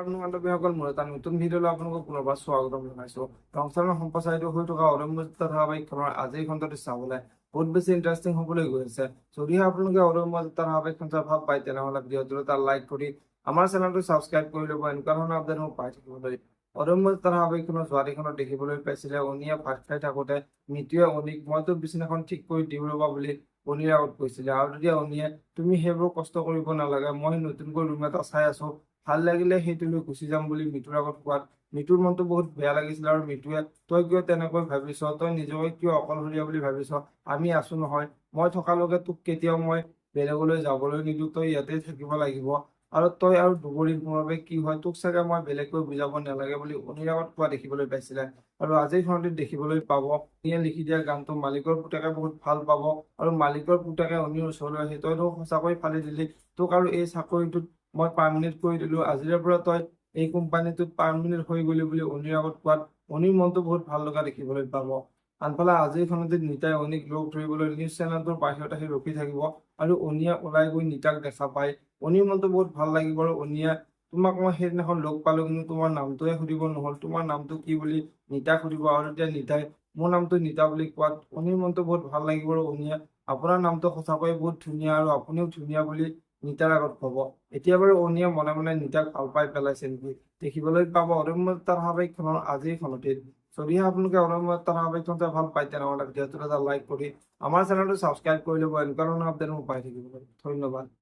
বান্ধৱীসকল, মোৰ এটা নতুন ভিডিঅ'লৈ আপোনালোকক পুনৰবাৰ স্বাগতম জনাইছো। ৰংচালৰ সম্প্ৰচাৰিত হৈ থকা অদম্য ধাৰাবাহিকখনৰ আজিৰ খণ্ডটো চাবলৈ বহুত বেছি ইণ্টাৰেষ্টিং হ'বলৈ গৈ আছে। যদিহে আপোনালোকে অদম্য ধাৰাবাহিকখন চাই ভাল পায়, তেনেহ'লে ভিডিঅ'টো এটা লাইক কৰি আমাৰ চেনেলটো ছাবস্ক্ৰাইব কৰি ল'ব এনেকুৱা ধৰণৰ আপডেটসমূহ পাই থাকিবলৈ। অদম্য ধাৰাবাহিকখনৰ যোৱাদিখনত দেখিবলৈ পাইছিলে, অনিয়ে ভাত খাই থাকোঁতে মিতুৱে অনিক "মই তোৰ বিচনাখন ঠিক কৰি দিওঁ ৰ'বা" বুলি অনিৰ আগত কৈছিলে। আৰু তেতিয়া অনিয়ে "তুমি সেইবোৰ কষ্ট কৰিব নালাগে, মই নতুনকৈ ৰুম এটা চাই আছো, ভাল লাগিলে সেইটোলৈ গুচি যাম" বুলি মিতুৰ আগত কোৱাত মিতুৰ মনটো বহুত বেয়া লাগিছিল। আৰু মিতুৱে "তই কিয় তেনেকৈ ভাবিছ? তই নিজকে কিয় অকলশৰীয়া বুলি ভাবিছ? আমি আছো নহয়। মই থকালৈকে তোক কেতিয়াও মই বেলেগলৈ যাবলৈ নিদিওঁ। তই ইয়াতেই থাকিব লাগিব। আৰু তই আৰু দুবৰি মোৰ বাবে কি হয়, তোক চাগে মই বেলেগকৈ বুজাব নালাগে" বুলি অনিৰ আগত কোৱা দেখিবলৈ পাইছিলে। আৰু আজিৰ খণ্ডটিত দেখিবলৈ পাব, অনিয়ে লিখি দিয়া গানটো মালিকৰ পুতেকে বহুত ভাল পাব আৰু মালিকৰ পুতেকে অনিৰ ওচৰলৈ আহি "তই সঁচাকৈ ফালি দিলি। তোক আৰু এই চাকৰিটোত মই পাৰ্মানেণ্ট কৰি দিলো। আজিৰে পৰা তই এই কোম্পানীটোত পাৰ্মানেণ্ট হৈ গলি" বুলি অনিৰ আগত কোৱাত অনিৰ মনটো বহুত ভাল লগা দেখিবলৈ পাব। আনফালে আজিৰ খণ্ডটিত নিতাই অনিক লগ ধৰিবলৈ নিউজ চেনেলটোৰ বাহিৰত আহি ৰখি থাকিব আৰু অনিয়ে ওলাই গৈ নিতাক দেখা পায় অনিৰ মনটো বহুত ভাল লাগিব। আৰু অনিয়ে "তোমাক মই সেইদিনাখন লগ পালো, কিন্তু তোমাৰ নামটোৱে সুধিব নহ'ল। তোমাৰ নামটো কি?" বুলি নিতাক সুধিব। আৰু তেতিয়া নিতাই "মোৰ নামটো নিতা" বুলি কোৱাত অনিৰ মনটো বহুত ভাল লাগিব। আৰু অনিয়ে "আপোনাৰ নামটো সঁচাকৈয়ে বহুত ধুনীয়া আৰু আপুনিও ধুনীয়া" বুলি নিতাৰ আগত ক'ব। এতিয়া বাৰু অনিয়ে মনে মনে নিতাক ভাল পাই পেলাইছে নেকি, দেখিবলৈ পাব অদম্য ধাৰাবাহিকখনৰ আজিৰ খণ্ডটিত। যদিহে আপোনালোকে অদম্য ধাৰাবাহিকখন চাই ভাল পায়, তেনেহ'লে ভিডিঅ'টোত এটা লাইক কৰি আমাৰ চেনেলটো ছাবস্ক্ৰাইব কৰি ল'ব এনেকুৱা ধৰণৰ আপডেটসমূহ পাই থাকিবলৈ। ধন্যবাদ।